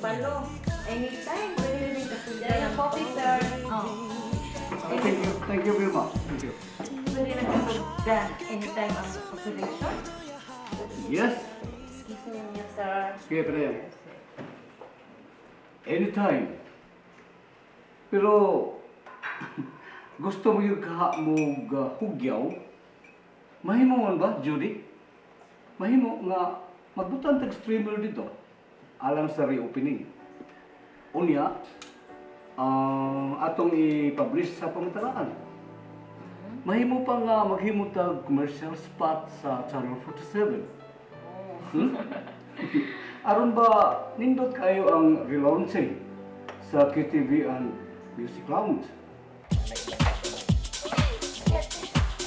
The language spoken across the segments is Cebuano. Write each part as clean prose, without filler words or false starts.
Palo. Anytime, pwede rin kasugdan ang Coffee, sir. Oh. Thank you. Thank you very much. Thank you. Pwede na kasugdan anytime ang operation. Yes. Excuse me niyo, sir. Sige, pre. Anytime. Pero gusto mo yung kaha mo hugyaw? Mahimo man ba, Judy? Mahimo nga magbutan tag streamer dito alang sa reopening. Unya, ang atong i-publish sa pamataraan. Mahimo pa nga maghimo tag commercial spot sa Channel 47. Aron ba nindot kayo ang relaunching sa KTV and Music Lounge?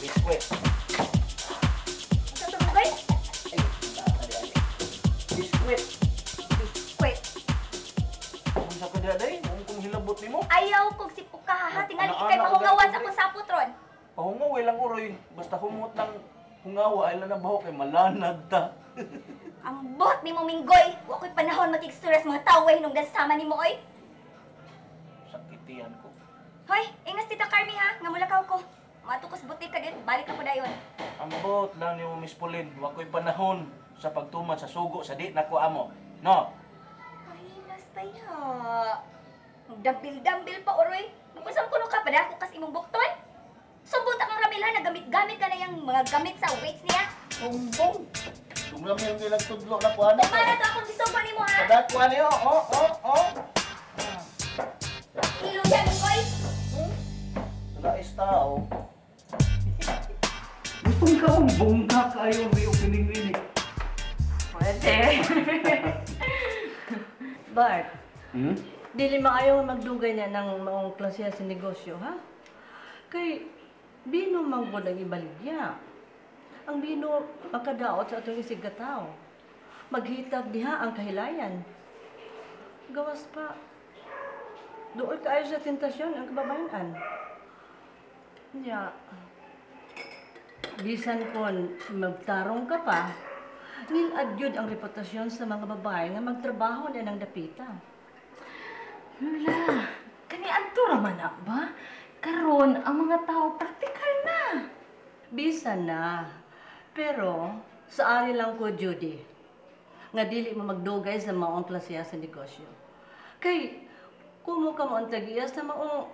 Biskwit. Sa tumugay? Biskwit. Biskwit. Unsa ka diha day? Kung hilabot nimo. Ayaw kog sipuka ha. Tingali Ana-ana, kay mahungawan sa ana, akong sapot ron. Pahungaw lang uroy. Basta humot lang hungawa ay lang na baho kay malanad ta. Ang buhat nimo, Minggoy. Wa ko'y panahon makigstorya sa mga tao hinungdan sama nimo oy. Sakitian ko. Hoy, ingas Tita Carmi ha, nga mulakaw ko. Matukos butika din, balik ako dayon. Ambot lang nimo, Miss Pauline. Wa ko'y panahon sa pagtuman sa sugo sa di nako amo. No. Kahilas pa ya. Dambil-dambil pa oroy. Magkusang kuno ka pa dako kas imong bukton. Sumbot akong Ramil ha, nagamit-gamit ka na yung mga gamit sa weights niya. Tumbong. Tumlami yung ilang tudlo na kuha na. Tumara to akong gisugo nimo ha. Padako ani oh, oh, oh, oh. Ilo yan, Minggoy. Lais tao. Gustong ka ang bongga kayo ang reopening rin eh. Pwede. Bart, Hmm? dili maayo nga magdugay na ng maong klase sa negosyo, ha? Kay bino man gud ang ibaligya. Ang bino makadaot sa atong isig katawo. Maghitag diha ang kahilayan. Gawas pa, duol kaayo sa tentasyon ang kababayan. Nya, bisan kon magtarong ka pa, ngilad yun ang reputasyon sa mga babae nga magtrabaho na ng dapita. Lula, kani adto ra man na ba? Karon ang mga tao praktikal na. Bisan na. Pero sa ari lang ko, Judy, nga dili mo magdugay sa maong klase sa negosyo. Kay kumo ka mo ang tagiya sa maong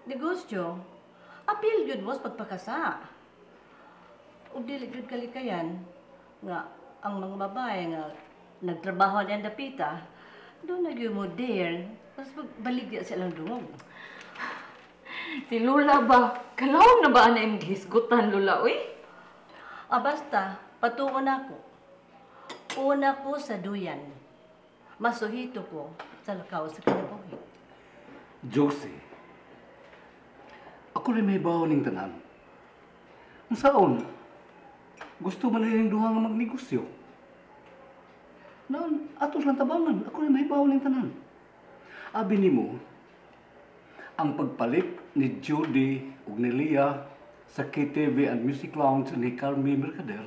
negosyo, apil yun mo sa pagpakasa. Ug dili gyud kalikayan nga ang mga babae nga nagtrabaho na ang dapita, doon na gyud mo dare, mas magbaligya silang dungog. Si Lula ba? Kalawang na ba na imong gihisgutan, Lula, uy? Ah, basta, patuon ako. Una ko sa duyan. Masuhito ko sa lakaw sa kinabuhi. Josie, ako rin may baon ning tanan. Ang saon, gusto man rin duha nga magnegosyo. Noon, atos lang tabangan. Ako rin may baon ning tanan. Abi nimo, ang pagpalit ni Judy ug ni Leah sa KTV and Music Lounge ni Carmi Mercader,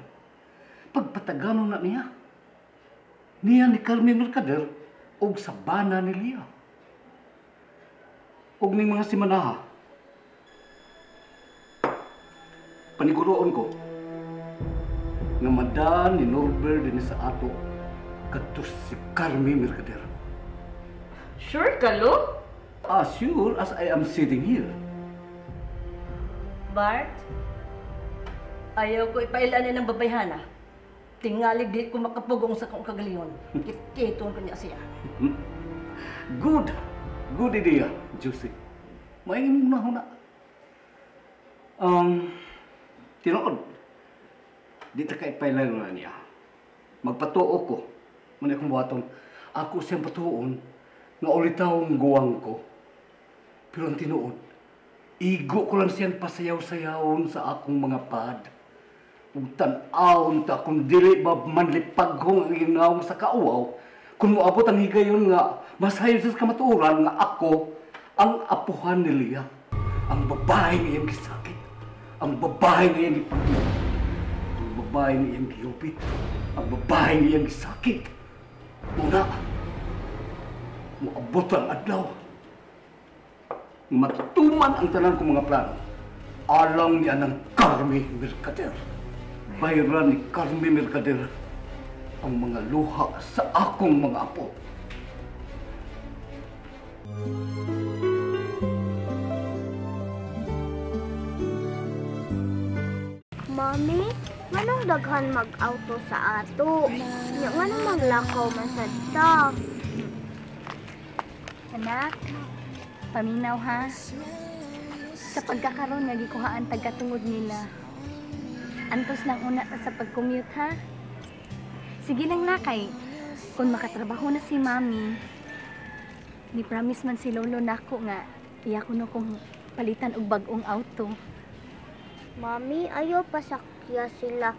pagpatagano na niya. Niya ni Carmi Mercader ug sa bana ni Leah. Ug ning mga simanaha, paniguroon ko nga madan ni Norbert din sa ato kadto si Carmi Mercader. Sure ka, Lo? As sure as I am sitting here. Bart, ayaw ko ipailanin ng babayhana. Tingalig di ko makapugong sa kong kagalion. Kiton ko niya siya. Good. Good idea, Josie. Maingin mo na huna. Tinuod, di ta ka ipailan na niya. Magpatuo ko. Muna akong buhaton. Ako siyang patuon nga ulitawong guwang ko. Pero ang tinuod, igo ko lang siyang pasayaw-sayawon sa akong mga pad. Ug tan-awon ta kung dili ba manlipaghong ang ingawong sa kauaw, kung moabot ang higayon nga masayo sa kamatuoran nga ako ang apuhan ni Leah, ang babae nga iyang gisakit, ang babae nga iyang gipagyo, ang babae nga iyang gihupit, ang babae nga iyang gisakit. Una, Moabot ang adlaw. Matuman ang tanan kong mga plano. Alang niya ng Carmi Mercader. Bayran ni Carmi Mercader ang mga luha sa akong mga apo. Mami, nganong daghan mag-auto sa ato? Nya nganong maglakaw man sad ta? Anak, paminaw ha. Sa pagkakaroon nga gikuhaan tagkatungod nila. Antos lang una ta sa pag-commute ha. Sige lang na kay kung makatrabaho na si Mami, ni promise man si Lolo nako nga iya kuno kong palitan og bag-ong auto. Mami, ayaw pasakya sila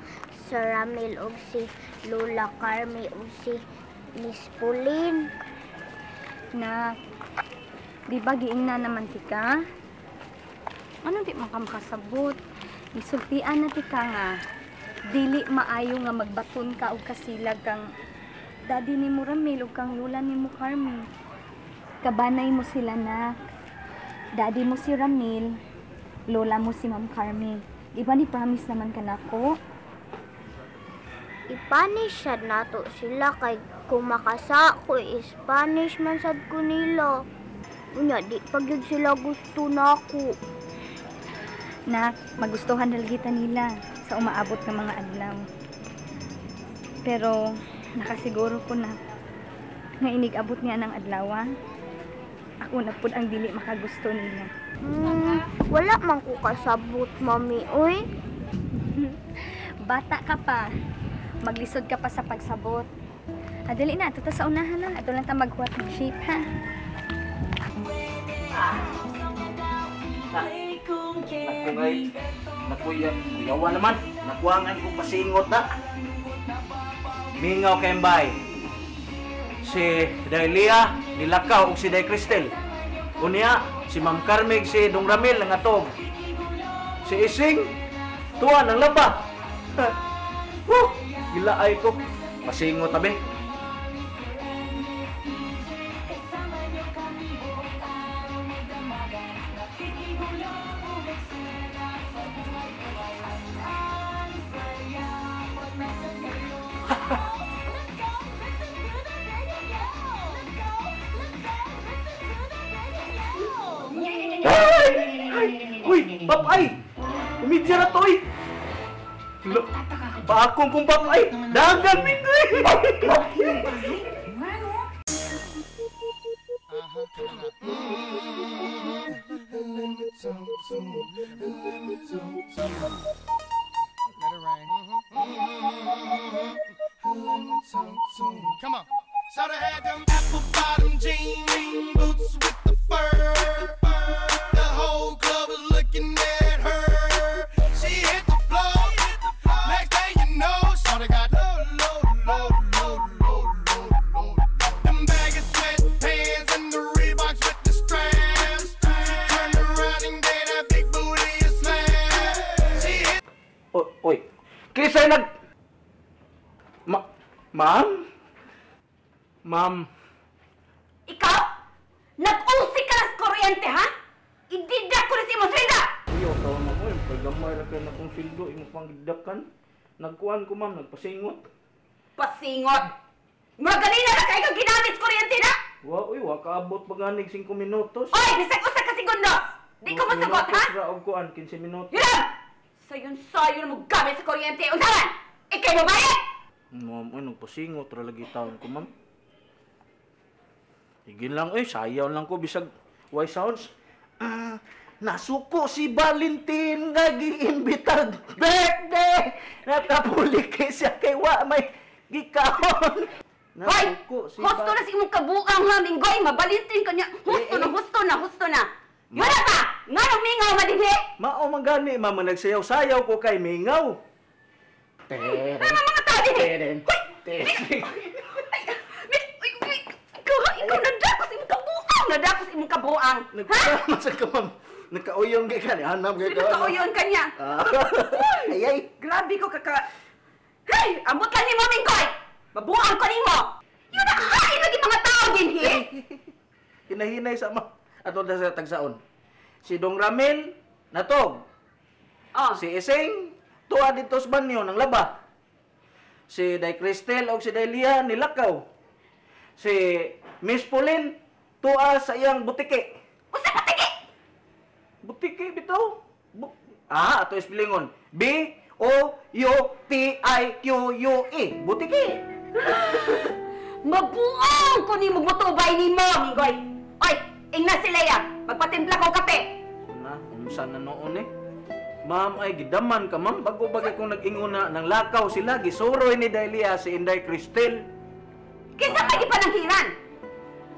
sa Ramil og si Lola Carmi og si Miss Pauline. Nak, di ba giingna naman tika? Ano di man ka makasabot? Isultian na tika nga. Dili maayo nga magbaton ka og kasilag kang daddy ni mo Ramil ug kang lola ni mo Carmi. Kabanay mo sila, nak. Daddy mo si Ramil, lola mo si Ma'am Carmi. Di ba ni promise naman ka nako? I-punish sad nato sila kay kung makasa ko i-Spanish man sad ko nila. Unya di pa gyud sila gusto nako. Nak, magustuhan dalgita nila sa umaabot ng mga adlaw. Pero nakasiguro ko na nga inig-abot niya ng adlaw. Ako na pud ang dili makagusto nila. Wala man ko kasabot, Mami, oy. Bata ka pa. Maglisod ka pa sa pagsabot. Dali na, ato ta sa unahan na. Ato lang ta maghuwat ng shape, ha? Naku ngay, naku yan, kuyawa naman. Nakuangan kong pasingot na. Mingaw kay Mbay. Si Dailia, nilakaw og si Day Cristel. Unya, si Ma'am Carmig, si Dong Ramil, ang atog. Si Ising, tuwan ang laba. Woo! Gilaay ko. Pasingot tabi. Uy, papay! Umidya na to, eh! Paakong kong papay! Dagan, Minggoy! Come on. Shoulda had them apple bottom jean boots with the fur. The whole club was looking at her. She hit the floor. Next thing you know, shawty got low, low, low, low, low, low, low. Them baggy sweatpants and the Reeboks with the straps. She turned around and gave that big booty a slam. She hit. Oy, kisay nag... Ma'am? Ma'am. Ikaw? Nag-usi ka na sa kuryente, ha? Idida ko na si imong sweldo! Iyo, taon ako. Yung paggamay na kayo na kong sweldo, imong panggidakan. Nagkuhan ko, ma'am. Nagpasingot. Pasingot? Mura ganina na kayo kang ginamit sa kuryente na! Wa, uy, wa kaabot paganig 5 minutos. Oy, bisag usa ka segundos! Di ko masagot, ha? Minutos ra og kuan, 15 minutos. Yun lang! Sayon-sayon mo gamit sa kuryente. Unsa man? Ikay mo bayad! Ma'am, uy, nagpasingot ra lagi taon ko, ma'am. Higin lang, eh, sayaw lang ko, bisag why sounds. Nasuko si Valentin nga giimbitag birthday! Nakapuli kay siya kay wa may gikaon. Hoy! Nasuko si Husto na si imong kabuang ha, Minggoy! Mabalintin ka niya! Husto na, husto na, husto na! Yun na pa! Nga nang mingaw madinhi! Mao man gani, mama, nagsayaw-sayaw ko kay mingaw. Ano mga tao dinhi? Hoy! Ikaw nadakos imong kabuang! Nadakos imong kabuang! Ha? Nagkasama sa ka, ma'am. Nagkauyon kay ka. Hanam kay ka. Nagkauyon ka niya? Ay, ay. Grabe ko kaka... Hey! Ambot lang ni mo, Minggoy! Mabuang ko nimo! Yun na, hain lagi mga tao dinhi! Hinahinay sa ma. Ato na sa tagsaon. Si Dong Ramil, natog. Oh. Si Ising, tuwa dito sa banyo ng laba. Si Day Cristel o si Day Lia, nilakaw. Si Miss Pauline, tuwa sa iyang butiki. Usa butiki? Butiki bitaw. Ato ispilingon. B O U T I Q U E. Butiki. Mabuong ko ni mugmutubay nimo, Minggoy. Oy, ingna si Leia. Magpatimpla ko kape. Na, unsa na noon eh. Ma'am, ay gidaman ka, ma'am. Bago bagay kung nag-ingon na ng lakaw sila, gisuroy ni Dahlia si Inday Cristel. Kinsa may gipananghiran?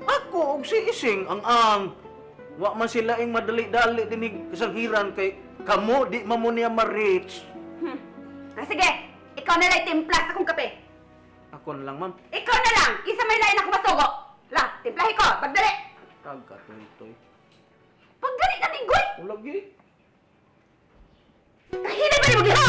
Ako og si Ising ang. Wa man sila ing madali-dali dinig kasanghiran kay kamo di man mo niya ma-reach. Ah, sige, ikaw na lang timpla sa akong kape. Ako na lang, ma'am. Ikaw na lang, kinsa may lain ako masugo. La, timplahi ko, pagdali. Tag ka toy. Pagdali na, Minggoy. Ulagi. Kahinay ba ni mo giho?